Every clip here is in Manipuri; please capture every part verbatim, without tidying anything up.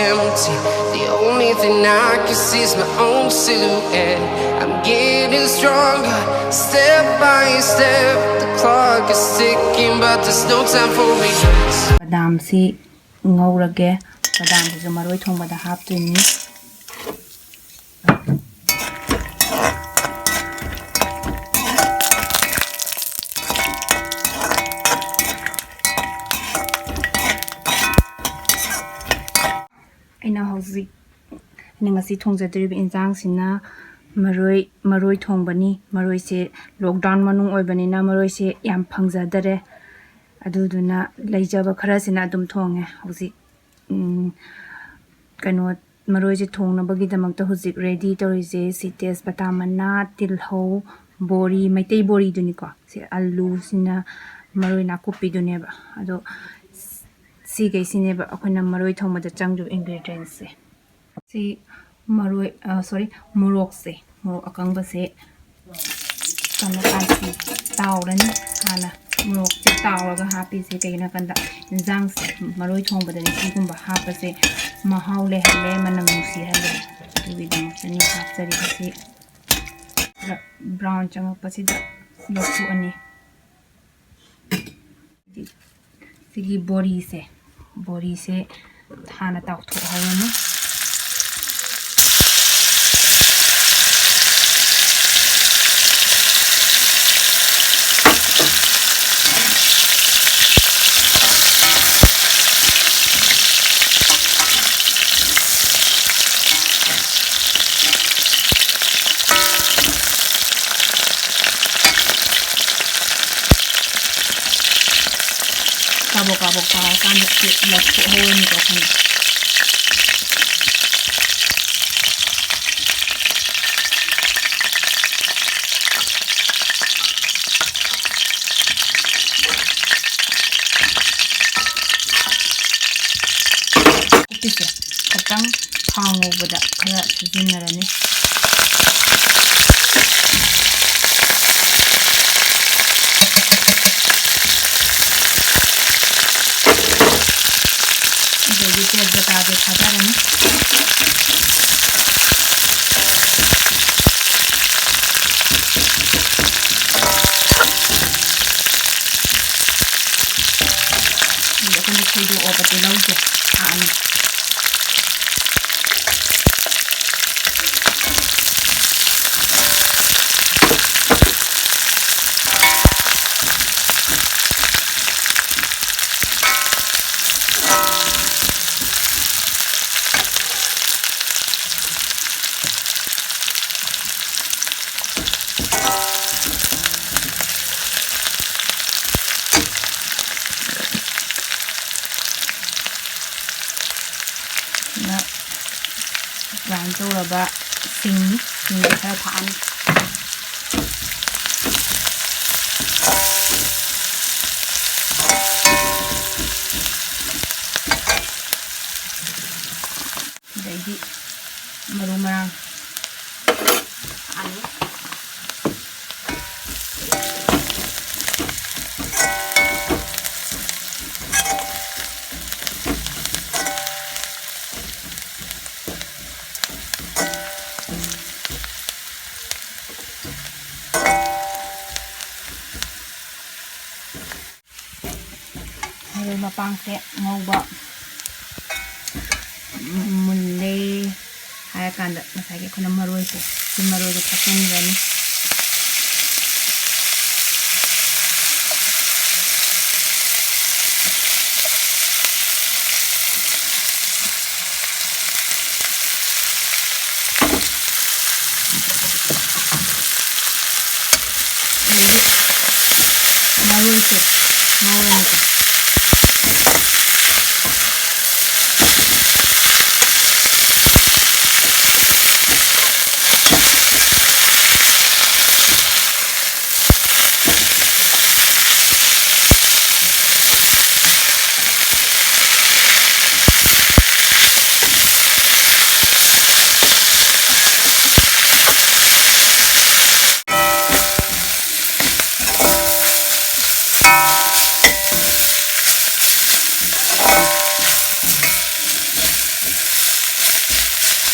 Empty. The only thing I can see is my own silhouette. I'm getting stronger, step by step. The clock is ticking, but there's no time for regrets. ꯕꯗꯥꯝꯁꯤ ꯉꯧꯔꯒꯦ꯫ ꯕꯗꯥꯝꯁꯤꯁꯨ ꯃꯔꯣꯏ ꯊꯣꯡꯕꯗ ꯍꯥꯞꯇꯣꯏꯅꯤ꯫ ꯑꯩꯅ ꯍꯧꯖꯤꯛ, ꯑꯩꯅ ꯉꯁꯤ ꯊꯣꯡꯖꯗꯣꯔꯤꯕ ꯏꯟꯁꯥꯡꯁꯤꯅ ꯃꯔꯣꯏ, ꯃꯔꯣꯏ ꯊꯣꯡꯕꯅꯤ꯫ ꯃꯔꯣꯏꯁꯦ lockdown ꯃꯅꯨꯡ ꯑꯣꯏꯕꯅꯤꯅ ꯃꯔꯣꯏꯁꯦ ꯌꯥꯝ ꯐꯪꯖꯗꯔꯦ꯫ ꯑꯗꯨꯗꯨꯅ ꯂꯩꯖꯕ ꯈꯔꯁꯤꯅ ꯑꯗꯨꯝ ꯊꯣꯡꯉꯦ꯫ ꯍꯧꯖꯤꯛ, ꯎꯝ, ꯀꯩꯅꯣ, ꯃꯔꯣꯏꯁꯦ ꯊꯣꯡꯅꯕꯒꯤꯗꯃꯛꯇ ꯍꯧꯖꯤꯛ ready ꯇꯧꯔꯤꯁꯦ ꯁꯤ ꯇꯦꯖꯄꯇꯥ ꯃꯅꯥ, ꯇꯤꯜꯍꯧ, ꯕꯣꯔꯤ, ꯃꯩꯇꯩ ꯕꯣꯔꯤꯗꯨꯅꯤꯀꯣ꯫ ꯁꯤ ꯑꯂꯨꯁꯤꯅ ꯃꯔꯣꯏ ꯅꯥꯀꯨꯞꯄꯤꯗꯨꯅꯦꯕ꯫ ꯑꯗꯣ ꯁꯤꯈꯩꯁꯤꯅꯦꯕ ꯑꯩꯈꯣꯏꯅ ꯃꯔꯣꯏ ꯊꯣꯡꯕꯗ ꯆꯪꯗꯣꯏꯕ ingredients ꯁꯦ꯫ ꯁꯤ ꯃꯔꯣꯏ, ꯑ, sorry, ꯃꯣꯔꯣꯛꯁꯦ, ꯃꯣꯔꯣꯛ ꯑꯀꯪꯕꯁꯦ ꯀꯩꯅꯣ ꯇꯥꯎꯔꯅꯤ꯫ ꯍꯥꯟꯅ ꯃꯣꯔꯣꯛꯁꯦ ꯇꯥꯎꯔꯒ ꯍꯥꯞꯄꯤꯁꯦ ꯀꯩꯒꯤꯅꯣ ꯍꯥꯏ ꯀꯥꯟꯗ ꯏꯟꯖꯥꯡꯁꯦ, ꯃꯔꯣꯏ ꯊꯣꯡꯕꯗꯗꯤ ꯁꯤꯒꯨꯝꯕ ꯍꯥꯞꯄꯁꯦ ꯃꯍꯥꯎ ꯂꯩꯍꯜꯂꯦ, ꯃꯅꯝ ꯅꯨꯡꯁꯤꯍꯜꯂꯦ꯫ ꯑꯗꯨꯒꯤꯗꯃꯛꯇꯅꯤ ꯍꯥꯞꯆꯔꯤꯕꯁꯤ꯫ ꯈꯔ brown ꯆꯪꯉꯛꯄꯁꯤꯗ ꯂꯧꯊꯣꯛꯑꯅꯤ꯫ ꯁꯤꯒꯤ ꯕꯣꯔꯤꯁꯦ, ꯕꯣꯔꯤꯁꯦ ꯍꯥꯟꯅ ꯇꯥꯎꯊꯣꯛꯍꯧꯔꯅꯤ꯫ ꯀꯥꯕꯣꯛ ꯀꯥꯕꯣꯛ ꯇꯥꯔꯀꯥꯟꯗ ꯁꯤ ꯂꯧꯊꯣꯛꯍꯧꯔꯅꯤꯀꯣ ꯑꯩꯈꯣꯏꯅ꯫ ꯎꯄꯤꯁꯦ ꯈꯤꯇꯪ ꯊꯥꯎ ꯉꯧꯕꯗ ꯈꯔ ꯁꯤꯖꯤꯟꯅꯔꯅꯤ꯫ ꯑꯗꯒꯤ ꯁꯦ ꯇꯤꯜꯍꯧꯁꯦ ꯊꯥꯛꯑꯅꯤ꯫ ꯁꯤꯅ grind ꯇꯧꯔꯕ ꯁꯤꯡ, ꯁꯤꯡꯁꯦ ꯈꯔ ꯊꯥꯛꯑꯅꯤ꯫ ꯑꯗꯩꯗꯤ ꯃꯔꯨ ꯃꯔꯥꯡ ꯊꯥꯛꯑꯅꯤ꯫ ꯃꯔꯣꯏ ꯃꯄꯥꯡꯁꯦ ꯉꯧꯕ ꯃꯨꯜꯂꯦ ꯍꯥꯏꯔꯀꯥꯟꯗ ꯉꯁꯥꯏꯒꯤ ꯑꯩꯈꯣꯏꯅ ꯃꯔꯣꯏꯁꯦ, ꯁꯤ ꯃꯔꯣꯏꯁꯦ ꯊꯥꯛꯆꯤꯟꯈ꯭ꯔꯅꯤ꯫ ꯑꯗꯒꯤ ꯃꯔꯣꯏꯁꯦ ꯉꯧꯔꯅꯤ꯫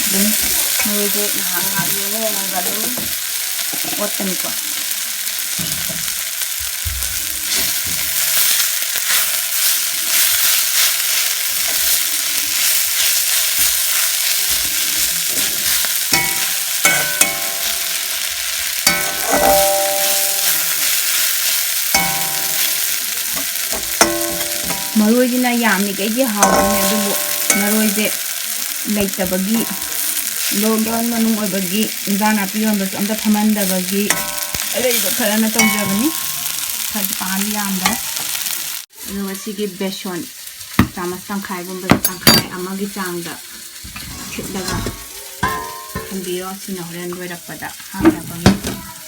ꯑꯗꯨꯝ ꯃꯔꯣꯏꯁꯦ ꯉꯥꯏꯍꯥꯛ ꯉꯥꯏꯍꯥꯛ ꯌꯦꯡꯉ ꯌꯦꯡꯉꯒ ꯑꯗꯨꯝ ꯑꯣꯠꯀꯅꯤꯀꯣ꯫ ꯁꯤꯅ ꯌꯥꯝꯃꯤꯈꯩꯗꯤ ꯍꯥꯎꯕꯅꯦ, ꯑꯗꯨꯕꯨ ꯃꯔꯣꯏꯁꯦ ꯂꯩꯇꯕꯒꯤ, ꯂꯣꯛꯗꯥꯎꯟ ꯃꯅꯨꯡ ꯑꯣꯏꯕꯒꯤ ꯏꯟꯖꯥꯡ ꯅꯥꯄꯤ ꯌꯣꯟꯕꯁꯨ ꯑꯝꯇ ꯐꯝꯍꯟꯗꯕꯒꯤ ꯑꯔꯩꯕ ꯈꯔꯅ ꯇꯧꯖꯕꯅꯤ꯫ ꯈꯔꯗꯤ ꯄꯥꯟꯗꯤ ꯌꯥꯝꯗ꯭ꯔꯦ꯫ ꯑꯗꯨꯒ ꯁꯤꯒꯤ ꯕꯦꯁꯣꯟ ꯆꯥꯃꯁ ꯇꯪꯈꯥꯏꯒꯨꯝꯕ, ꯇꯪꯈꯥꯏ ꯑꯃꯒꯤ ꯆꯥꯡꯗ ꯊꯤꯠꯂꯒ ꯊꯝꯕꯤꯔꯣ꯫ ꯁꯤꯅ ꯍꯣꯔꯦꯟ ꯂꯣꯏꯔꯛꯄꯗ ꯍꯥꯞꯅꯕꯒꯤ꯫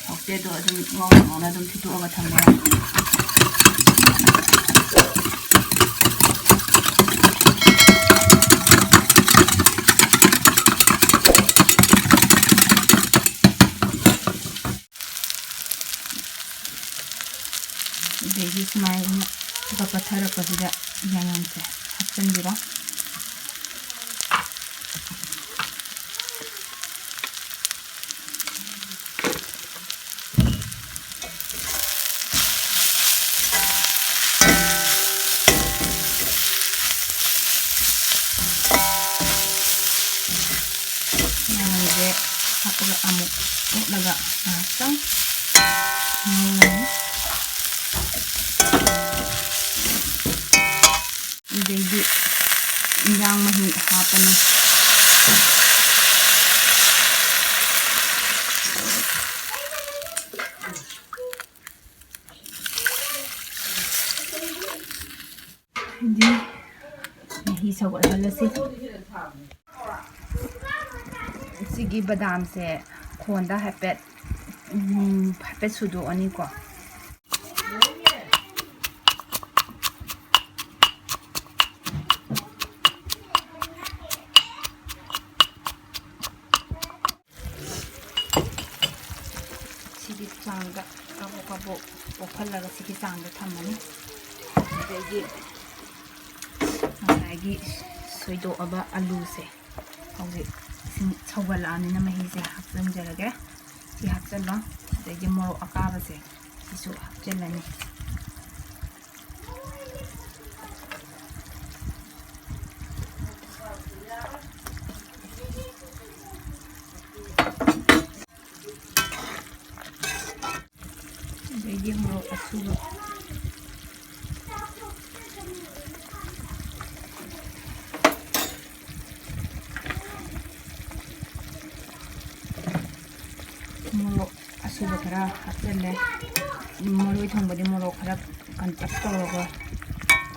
ꯍꯧꯖꯤꯛ ꯑꯗꯣ ꯑꯗꯨꯝ ꯉꯧꯅ ꯉꯧꯅ ꯑꯗꯨꯝ ꯊꯤꯠꯇꯣꯛꯑꯒ ꯊꯝꯕ ꯌꯥꯏ꯫ ꯑꯗꯒꯤ ꯁꯨꯃꯥꯏꯅ ꯈꯔ ꯄꯠꯊꯔꯛꯄꯁꯤꯗ ꯌꯥꯏꯉꯪꯁꯦ ꯍꯥꯞꯆꯤꯟꯕꯤꯔꯣ꯫ ꯃꯌꯥꯝꯁꯦ ꯍꯥꯞꯄꯒ ꯑꯃꯨꯛ ꯑꯣꯠꯂꯒ ꯉꯥꯏꯍꯥꯛꯇꯪ ꯉꯧꯔꯅꯤ꯫ ꯑꯗꯩꯗꯤ ꯏꯟꯖꯥꯡ ꯃꯍꯤ ꯍꯥꯞꯄꯅꯤ꯫ ꯍꯥꯏꯗꯤ ꯃꯍꯤ ꯁꯧꯒꯠꯍꯜꯂꯁꯤ꯫ ꯁꯤꯒꯤ ꯕꯗꯥꯝꯁꯦ ꯈꯣꯟꯗ ꯍꯥꯏꯐꯦꯠ, ꯎꯝ, ꯍꯥꯏꯐꯦꯠ ꯁꯨꯗꯣꯛꯑꯅꯤꯀꯣ꯫ ꯁꯤꯒꯤ ꯆꯥꯡꯗ ꯀꯥꯕꯣꯛ ꯀꯥꯕꯣꯛ ꯄꯣꯞꯍꯜꯂꯒ ꯁꯤꯒꯤ ꯆꯥꯡꯗ ꯊꯝꯃꯅꯤ꯫ ꯑꯗꯒꯤ ꯉꯁꯥꯏꯒꯤ ꯁꯣꯏꯗꯣꯛꯑꯕ ꯑꯂꯨꯁꯦ ꯍꯧꯖꯤꯛ ꯏꯁꯤꯡ ꯁꯧꯒꯠꯂꯛꯑꯕꯅꯤꯅ ꯃꯍꯤꯁꯦ ꯍꯥꯞꯆꯤꯟꯖꯔꯒꯦ꯫ ꯁꯤ ꯍꯥꯞꯆꯤꯜꯂꯣ꯫ ꯑꯗꯒꯤ ꯃꯣꯔꯣꯛ ꯑꯀꯥꯕꯁꯦ ꯁꯤꯁꯨ ꯍꯥꯞꯆꯤꯜꯂꯅꯤ꯫ ꯑꯗꯒꯤ ꯃꯣꯔꯣꯛ ꯑꯁꯨꯕ꯫ ꯃꯣꯔꯣꯛ ꯑꯁꯨꯕ ꯈꯔ ꯍꯥꯞꯆꯤꯜꯂꯦ꯫ ꯃꯔꯣꯏ ꯊꯣꯡꯕꯗꯤ ꯃꯣꯔꯣꯛ ꯈꯔ ꯀꯟꯇꯛ ꯇꯧꯔꯒ,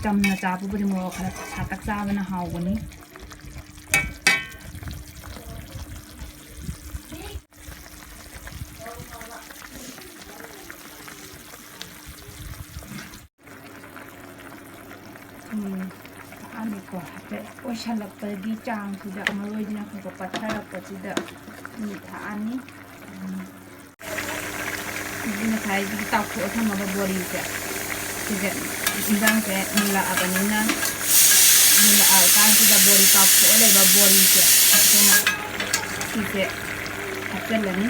ꯆꯝꯅ ꯆꯥꯕꯕꯨꯗꯤ ꯃꯣꯔꯣꯛ ꯈꯔ ꯁꯥꯇꯛ ꯆꯥꯕꯅ ꯍꯥꯎꯕꯅꯤ꯫ ꯎꯝ, ꯊꯥꯛꯑꯅꯤꯀꯣ꯫ ꯍꯥꯏꯐꯦꯠ ꯑꯣꯏꯁꯜꯂꯛꯄꯒꯤ ꯆꯥꯡꯁꯤꯗ, ꯃꯔꯣꯏꯁꯤꯅ ꯈꯔ ꯈꯔ ꯄꯠꯊꯔꯛꯄꯁꯤꯗ ꯊꯨꯝ ꯊꯥꯛꯑꯅꯤ꯫ ꯎꯝ꯫ ꯁꯤꯗꯤ ꯉꯁꯥꯏꯒꯤ ꯇꯥꯎꯊꯣꯛꯑ ꯊꯝꯃꯕ ꯕꯣꯔꯤꯁꯦ, ꯁꯤꯁꯦ ꯏꯟꯖꯥꯡꯁꯦ ꯃꯨꯜꯂꯛꯑꯕꯅꯤꯅ, ꯃꯨꯜꯂꯛꯑꯀꯥꯟꯁꯤꯗ ꯕꯣꯔꯤ ꯇꯥꯎꯊꯣꯛꯑ ꯂꯩꯕ ꯕꯣꯔꯤꯁꯦ, ꯑꯩꯈꯣꯏꯅ ꯁꯤꯁꯦ ꯍꯥꯞꯆꯤꯜꯂꯅꯤ꯫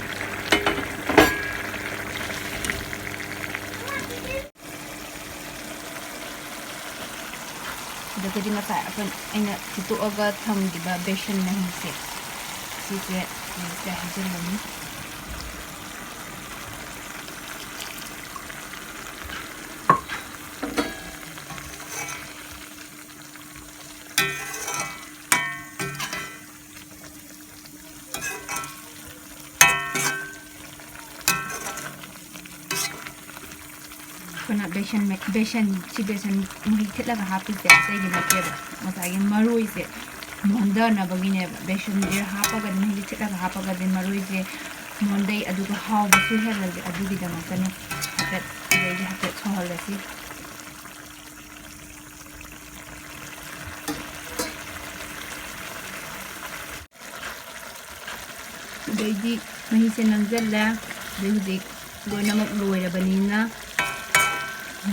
ꯑꯗꯒꯤꯗꯤ ꯉꯁꯥꯏ ꯑꯩꯈꯣꯏ, ꯑꯩꯅ ꯊꯤꯠꯇꯣꯛꯑꯒ ꯊꯝꯈꯤꯕ ꯕꯦꯁꯟ ꯃꯍꯤꯁꯦ, ꯁꯤꯁꯦ ꯍꯧꯖꯤꯛꯁꯦ ꯍꯩꯖꯤꯜꯂꯅꯤ꯫ ꯑꯩꯈꯣꯏꯅ ꯕꯦꯁꯟ ꯃ-, ꯕꯦꯁꯟ, ꯁꯤ ꯕꯦꯁꯟ ꯃꯍꯤ ꯊꯤꯠꯂꯒ ꯍꯥꯞꯄꯤꯁꯦ ꯑꯇꯩꯒꯤ ꯅꯠꯇꯦꯕ, ꯉꯁꯥꯏꯒꯤ ꯃꯔꯣꯏꯁꯦ ꯃꯣꯟꯊꯅꯕꯒꯤꯅꯦꯕ꯫ ꯕꯦꯁꯟꯁꯦ ꯍꯥꯞꯄꯒꯗꯤ, ꯃꯍꯤꯁꯦ ꯊꯤꯠꯂꯒ ꯍꯥꯞꯄꯒꯗꯤ ꯃꯔꯣꯏꯁꯦ ꯃꯣꯟꯗꯩ, ꯑꯗꯨꯒ ꯍꯥꯎꯕꯁꯨ ꯍꯦꯜꯍꯜꯂꯦ꯫ ꯑꯗꯨꯒꯤꯗꯃꯛꯇꯅꯦ꯫ ꯍꯥꯏꯐꯦꯠ ꯁꯤꯗꯩꯗꯤ ꯍꯥꯏꯐꯦꯠ ꯁꯧꯍꯜꯂꯁꯤ꯫ ꯑꯗꯩꯗꯤ ꯃꯍꯤꯁꯦ ꯅꯪꯁꯤꯜꯂꯦ꯫ ꯑꯗꯩ ꯍꯧꯖꯤꯛ ꯂꯣꯏꯅꯃꯛ ꯂꯣꯏꯔꯕꯅꯤꯅ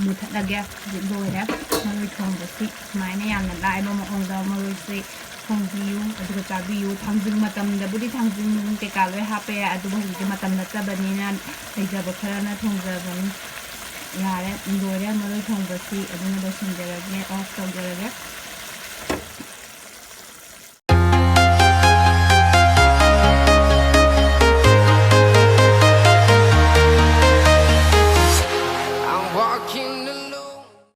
ꯃꯨꯊꯠꯂꯒꯦ꯫ ꯍꯧꯖꯤꯛ ꯂꯣꯏꯔꯦ꯫ ꯃꯔꯣꯏ ꯊꯣꯡꯕꯁꯤ ꯁꯨꯃꯥꯏꯅ ꯌꯥꯝꯅ ꯂꯥꯏꯕ ꯃꯑꯣꯡꯗ ꯃꯔꯣꯏꯁꯤ ꯊꯣꯡꯕꯤꯌꯨ, ꯑꯗꯨꯒ ꯆꯥꯕꯤꯌꯨ꯫ ꯊꯥꯡꯖꯤꯡ ꯃꯇꯝꯗꯕꯨꯗꯤ ꯊꯥꯡꯖꯤꯡ ꯀꯩꯀꯥ ꯂꯣꯏ ꯍꯥꯞꯄ ꯌꯥꯏ, ꯑꯗꯨꯕꯨ ꯍꯧꯖꯤꯛꯇꯤ ꯃꯇꯝ ꯅꯠꯇꯕꯅꯤꯅ ꯂꯩꯖꯕ ꯈꯔꯅ ꯊꯣꯡꯖꯕꯅꯤ꯫ ꯌꯥꯔꯦ, ꯂꯣꯏꯔꯦ ꯃꯔꯣꯏ ꯊꯣꯡꯕꯁꯤ꯫ ꯑꯗꯨꯅ ꯂꯣꯏꯁꯤꯟꯖꯔꯒꯦ, off ꯇꯧꯖꯔꯒꯦ꯫